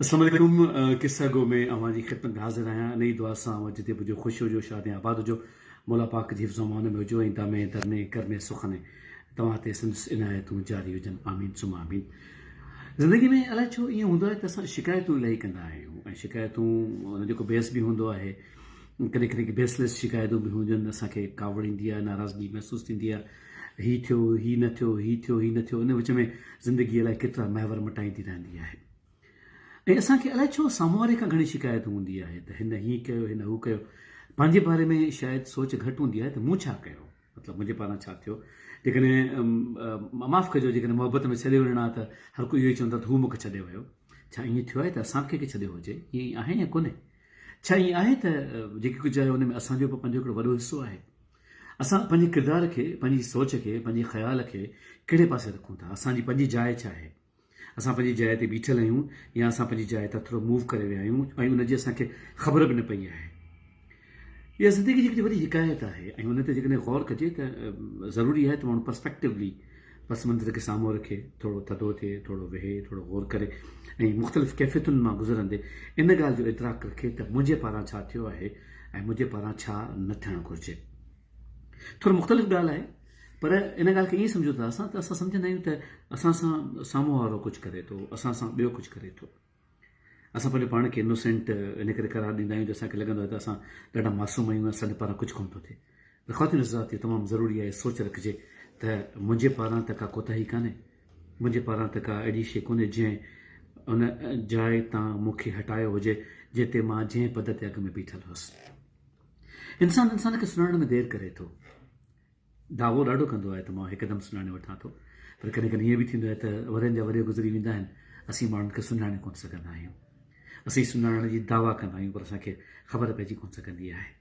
السلام عليڪم قصه گو ۾ اوهان جي خدمت ۾ حاضر آهيان انهي دعا سان اوهان جتي به هجو خوش هجو شاد ۽ آباد هجو مولا پاڪ جي حفظ و امان ۾ هجو ۽ دامي درني ڪرمي سخني توهان تي سندس عنايتون جاري هجن آمين ثم آمين زندگي ۾ الائي ڇو ائين هوندو آهي ته اسان شڪايتون الاهي ڪندا آهيون ۽ شڪايتون ان جو ڪو بيس به هوندو آهي ڪڏهن ڪڏهن بيس ليس شڪايتون به هونديون آهن اسان کي ڪاوڙ ايندي آهي ناراضگي محسوس ٿيندي آهي هي ٿيو هي نه ٿيو هي ٿيو هي نه ٿيو ان وچ ۾ زندگي الائي ڪيترا محور مٽائيندي رهندي آهي ۽ اسان کي الائي ڇو سامهون واري کان گهڻي شڪايت هوندي آهي ته هن هي ڪيو هن هو ڪيو پنهنجي باري ۾ شايد سوچ گهٽ هوندي آهي ته مون ڇا ڪيو مطلب منهنجي پاران ڇا ٿيو جيڪڏهن معاف ڪجو جيڪڏهن محبت ۾ ڇڏي وڃڻ ها ته هر ڪو اهو ئي چوندو ته هو مون کي ڇڏي ويو ڇا ائين ٿيو آهي ته اسان به ڪنهن کي ڇڏيو هجي ائين ئي آهي يا ڪونهي ڇا ائين آهي ته جيڪي ڪجهه آهي ان ۾ اسان جو به پنهنجو هڪڙو وڏو حصو آهي اسان پنهنجي ڪردار کي پنهنجي سوچ کي پنهنجي خيال کي ڪهڙي پاسي رکون ٿا اسان جي پنهنجي جاء ڇا آهي اسان پنهنجي جاء تي بيٺل آهيون يا اسان پنهنجي جاء تان ٿورو موو ڪري ويا آهيون ۽ ان جي اسان کي خبر به نه پئي آهي. اها زندگي جي هڪڙي وڏي حڪايت آهي ۽ ان تي جيڪڏهن غور ڪجي ته ضروري آهي ته ماڻهو پرسپيڪٽولي پس منظر کي سامهون رکي ٿورو ٿڌو ٿئي ٿورو ويهي ٿورو غور ڪري ۽ مختلف ڪيفيتن مان گذرندي ان ڳالهه جو ادراڪ رکي ته منهنجي پاران ڇا ٿيو آهي ۽ منهنجي پاران ڇا نه ٿيڻ گهرجي. ٿورو مختلف ڳالهه آهي پر ان ڳالهه کي ائين سمجهون ٿا اسان ته اسان سمجهندا آهيون ته اسان سان سامهون وارو ڪجهه ڪري ٿو اسان سان ٻيو ڪجهه ڪري ٿو اسان پنهنجو پاڻ کي انوسينٽ ان ڪري قرار ڏيندا آهيون جو اسان کي لڳندو آهي ته اسان ڏاڍا معصوم آهيون اسان جي پاران ڪجهه ڪونه ٿو ٿئي پر خواتين حضرات اهو تمام ضروري آهي سوچ رکجي ته منهنجي پاران ته ڪا ڪوتاهي ڪانهي منهنجي پاران ته ڪا اهڙي شيء ڪونهي جنهن ان جاء تان مون کي هٽايو هجي جنهن تي مان جنهن پد تي اڳ ۾ بيٺل هوس انسان انسان کي سڃاڻڻ ۾ دير ڪري ٿو. دعوو ڏاڍو ڪندو آهي ته مان هڪدم سڃاڻي وٺان ٿو پر ڪڏهن ڪڏهن ائين به ٿيندو آهي ته ورهين جا ورهيه گذري ويندا آهن اسين ماڻهن کي سڃاڻي ڪونه سگهندا آهيون. اسين سڃاڻڻ جي دعويٰ ڪندا آهيون پر اسان کي خبر پئجي ڪونه سگهندي آهي.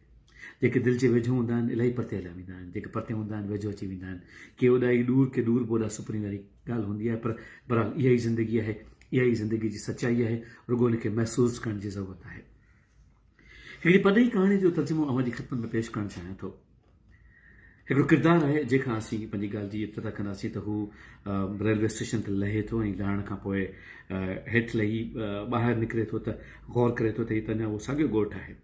جيڪي دل جي ويجهو هوندا آهن الاهي پرتي هليا ويندا آهن جيڪي پرتي هوندا آهن ويجهو اچي ويندا آهن. ڪي اوڏائي ڏور ڪي ڏور به اوڏا سپرين واري ڳالهه هوندي آهي پر بهرحال اها ئي زندگي آهي اها ئي زندگي جي سچائي آهي رڳو ان کي محسوس ڪرڻ جي ضرورت آهي. هڪڙي پرڏيهي ڪهاڻي جو ترجمو اوهان جي خدمت ۾ پيش ڪرڻ چاهيان ٿو. هڪڙو ڪردار آهي جنهن کان اسين پنهنجي ڳالهه جي ابتدا ڪنداسين ته هو ريلوي اسٽيشن تي لهي ٿو ۽ لهڻ کان پوء هيٺ لهي ٻاهر نڪري ٿو ته غور ڪري ٿو ته هي ته اڃا اهو ساڳيو ڳوٺ آهي.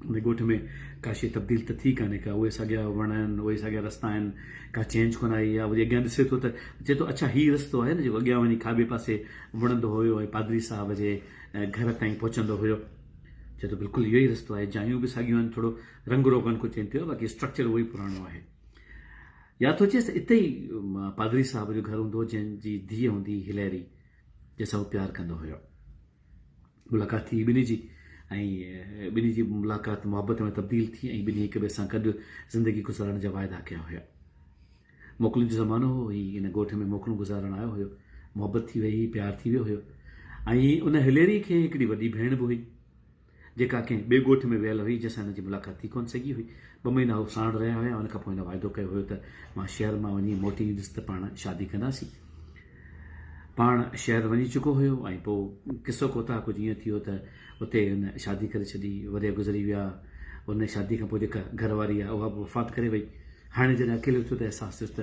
ان ڳوٺ ۾ ڪا شيء تبديل ته ٿي ڪانهي ڪا، اهي ساڳيا وڻ آهن، اهي ساڳيا رستا آهن، ڪا چينج ڪونه آئي آهي. وري اڳيان ڏسي ٿو ته چئي ٿو اڇا هي رستو آهي نه جيڪو اڳيان وڃي کاٻي پاسي وڻندو هيو ۽ پادري صاحب جي گهر تائين پهچندو هيو. چئي ٿو بلڪل اهو ئي رستو آهي، جايون به ساڳيون آهن، ٿورو رنگ روغن ڪو چينج ٿيو آهي، باقي اسٽرڪچر اهو ئي پراڻو آهي. ياد ٿو اچيس ته اتي ئي پادري صاحب جو گهر هوندو هو، جنهن جي ڌيء هوندي هئي هليري، جنهن سان هو پيار ڪندو هيو. ملاقات ٿي ٻنهي جي ۽ ٻنهي جي ملاقات محبت ۾ تبديل ٿي ۽ ٻنهي هڪ ٻئي سان گڏ زندگي گذارڻ جا واعدا ڪيا هيا. موڪلن جو زمانو هو، هي ان ڳوٺ ۾ موڪلون گذارڻ آيو هيو. محبت ٿي وئي هئي، پيار ٿي ويو هيو ۽ ان هليري کي هڪڙي وڏي ڀيڻ به هئي، جيڪا ڪنهن ٻئي ڳوٺ ۾ ويل هئي، جنهن سان هن جي ملاقات ٿي ڪونه سگهي هئي. ٻه مهينا هو ساڻ رهيا هيا، ان کان پوء هن واعدو ڪيو هيو ته مان شهر مان وڃي موٽي ايندس ته پاڻ شادي ڪنداسين. پاڻ شهر وڃي چڪو هيو ۽ پوء قصو ڪوتاهه ڪجهه ائين ٿيو ته اتي هن شادي ڪري ڇڏي، ورهيه گذري ويا، ان شادي کان پوء جيڪا گهر واري آهي اها به وفات ڪري وئي. هاڻي جڏهن اڪيلو ٿيو ته احساس ٿيس ته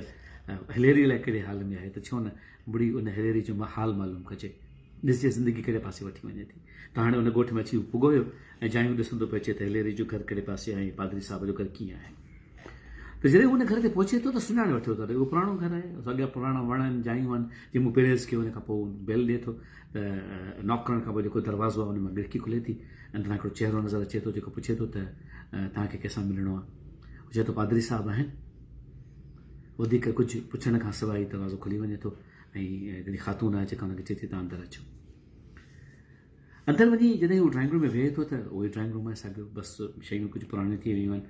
هليري الائي ڪهڙي حال ۾ آهي ته ڇو نه مڙي ان هليري جو حال معلوم ڪجي. ڏسجي زندگي ڪهڙي پاسي وٺي وڃي ٿي. ته هاڻي ان ڳوٺ ۾ اچي هو پڳو هيو ۽ جايون ڏسندو پيو اچي ته هليري جو گهر ڪهڙي پاسي آهي ۽ پادري صاحب جو گهر ڪيئن آهي. ته جڏهن هو ان گهر تي پهچي ٿو ته سڃاڻي وٺي ٿو ته اهو پراڻو گهر آهي، ساڳيا پراڻا وڻ آهن، جايون آهن، جيئن مون پهرين عرض ڪيو. ان کان پوء هو بيل ڏئي ٿو ته ناڪ ڪرڻ کان پوء جيڪو دروازو آهي ان مان ڳڙکي کلي ٿي، اندران هڪڙو چهرو نظر اچي ٿو جيڪو پڇي ٿو ته توهان کي ڪنهن سان ملڻو آهي؟ هو چئي ٿو پادري صاحب آهن؟ وڌيڪ ڪجهه پڇڻ کان سواء ئي دروازو کلي وڃي ٿو ۽ هڪڙي خاتون آهي جيڪا هن کي چئي ٿي ته اندر اچو. اندر وڃي جڏهن هو ڊرائنگ روم ۾ ويهي ٿو ته اهو ئي ڊرائنگ روم آهي ساڳيو بس شيون ڪجهه پراڻيون ٿي ويون آهن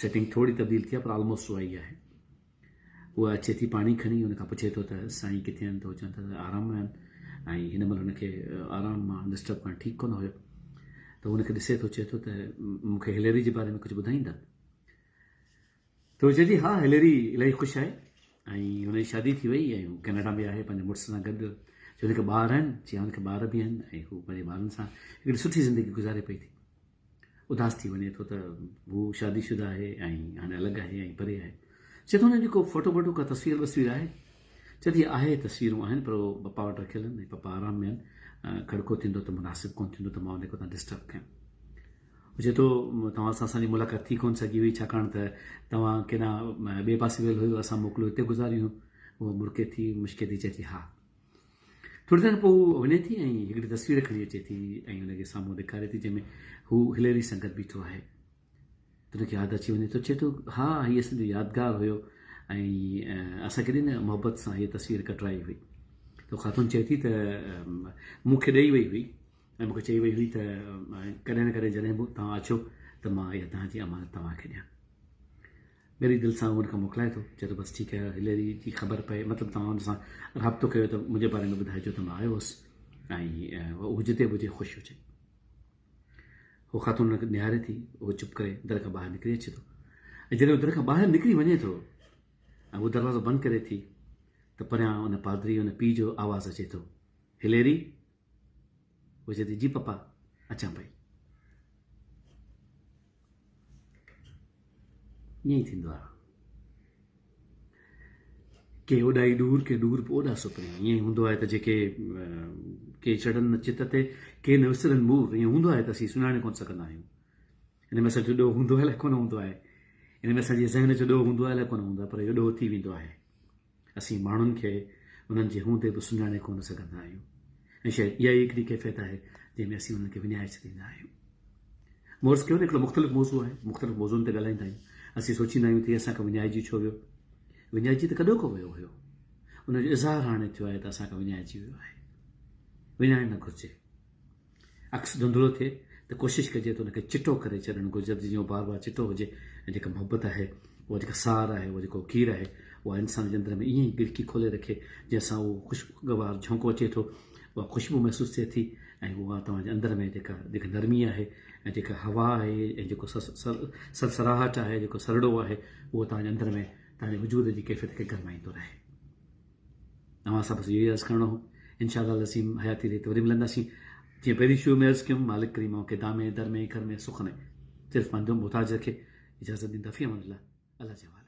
سيٽنگ ٿوري تبديل ٿي آهي پر آلموسٽ اها ئي آهي. اها اچي ٿي پاڻي کڻي ان کان پڇي ٿو ته سائين ڪٿي آهن ته هو چون ٿا ته آرام ۾ آهن ۽ هن مهل هن کي آرام مان ڊسٽرب ڪرڻ ٺيڪ ڪونه هيو ته هن کي ڏسي ٿو چئي ٿو ته مون کي هليري جي باري ۾ ڪجهه ٻڌائيندا؟ ته هو چئي ٿي ها هليري الاهي خوش آهي ۽ هن جي شادي ٿي وئي ۽ هو ڪئناڊا ۾ آهي پنهنجي مڙس سان گڏ. چي هن کي ٻار آهن؟ چي ها هن کي ٻار به آهن ۽ هو پنهنجي ٻارن سان هڪڙي سٺي زندگي گذاري پئي ٿي. اداس ٿي وڃي ٿو ته هو شادي شده آهي ۽ هاڻي الڳ آهي ۽ پري آهي. چي ٿو هن جي ڪو فوٽو ٻوٽو ڪا تصوير وصوير آهي؟ چئي ٿي آهي تصويرون آهن پر اهو پپا وٽ رکيل آهن ۽ پپا آرام ۾ آهن کڙڪو ٿيندو ته مناسب ڪونه ٿيندو ته مان ان کي اتان ڊسٽرب ڪيان. هو چئي ٿو توهان سان اسان جي ملاقات ٿي ڪونه سگهي هئي ڇاڪاڻ ته توهان ڪيڏانهن ٻئي پاسي ويل هيو اسان موڪلون هتي گذاريون هيون. هوء مرڪي ٿي مشڪي ٿي چئي ٿي ها. ٿوري دير کان پوء هوء وڃي ٿي ۽ هڪڙي تصوير کڻي اچي ٿي ۽ هن کي سامهون ڏيکاري ٿي جنهن ۾ هو هليري سان گڏ بيٺو آهي. ته هن کي ياد اچي وڃي ٿو چئي ٿو ها هي اسان جو يادگار هيو ۽ اسان ڪيڏي نه محبت سان هيء تصوير ڪڍرائي هئي. ته خاتون چئي ٿي ته مون کي ڏئي وئي هئي ۽ مون کي چئي وئي هئي ته ڪڏهن نه ڪڏهن جڏهن به توهان اچو ته مان اها توهان جي امانت توهان کي ڏيان. ڳري دل سان هو ان کان موڪلائي ٿو، چئي ٿو بس ٺيڪ آهي، هليري جي خبر پئي مطلب توهان ان سان رابطو ڪيو ته منهنجي باري ۾ ٻڌائجو ته مان آيو هوس ۽ هو جتي به هجي خوش هجي. هو خاتون ان کي نهاري ٿي، هو چپ ڪري در کان ٻاهر نڪري اچي ٿو ۽ جڏهن هو در کان ٻاهر نڪري وڃي ٿو ۽ هو دروازو بند ڪري ٿي ته پريان ان پادري ان پيء جو آواز اچي ٿو، هليري! هو چئي ٿي جي پپا اچان پئي. ائين ئي ٿيندو آهي. ڪي اوڏا ئي ڏور ڪي ڏور به اوڏا سپرين. ائين ئي هوندو آهي ته جيڪي ڪي چڙهن نه چت تي ڪي نه وسرن مور. ائين هوندو آهي ته اسين سڃاڻي ڪونه سگهندا آهيون. ان ۾ اسان جو ڏوهه هوندو آهي الائي ڪونه هوندو آهي. ان ۾ اسان جي ذهن جو ڏوهه هوندو آهي الائي ڪونه هوندو آهي پر اهو ڏوهه ٿي ويندو آهي. اسين ماڻهن کي انهن جي هوندي به سڃاڻي ڪونه سگهندا آهيون ۽ شايد اها ئي هڪڙي ڪيفيت آهي جنهن ۾ اسين انهن کي وڃائي ڇڏيندا آهيون. مون عرض ڪيو نه هڪڙو مختلف موضوع آهي، مختلف موضوعن تي ڳالهائيندا آهيون. اسين سوچيندا آهيون ته هي اسان کان وڃائجي ڇو ويو؟ وڃائجي ته ڪڏهوڪو ويو هيو. ان جو اظهار هاڻي ٿيو آهي ته اسان کان وڃائجي ويو آهي. وڃائڻ نه گهرجي. عڪس ڌنڌلو ٿئي ته ڪوشش ڪجي ته ان کي چٽو ڪري ڇڏڻ گهرجي ته جيئن اهو بار بار چٽو هجي ۽ جيڪا محبت آهي اها جيڪا سار آهي اها جيڪو کير آهي اها انسان جي اندر ۾ ائين ئي ڳڙڪي کولي رکي جنهن سان اهو خوشگوار جهونڪو اچي ٿو اها خوشبو محسوس ٿئي ٿي ۽ اها توهان جي اندر ۾ جيڪا جيڪا نرمي آهي ۽ جيڪا هوا آهي ۽ جيڪو سرسراهٽ آهي جيڪو سرڙو آهي اهو توهان جي اندر ۾ توهان جي وجود جي ڪيفيت کي گرمائيندو رهي. اوهان سان بس اهو ئي عرض ڪرڻو هو. انشاء الله العظيم حياتي رهي ته وري ملنداسين. جيئن پهرين شروع ۾ عرض ڪيم مالڪ ڪريم اوهان کي دامي، در ۾، گهر ۾ سک ۾ صرف پنهنجو محتاج رکي. اجازت ڏيندا في امان الله. الله جي حوالي.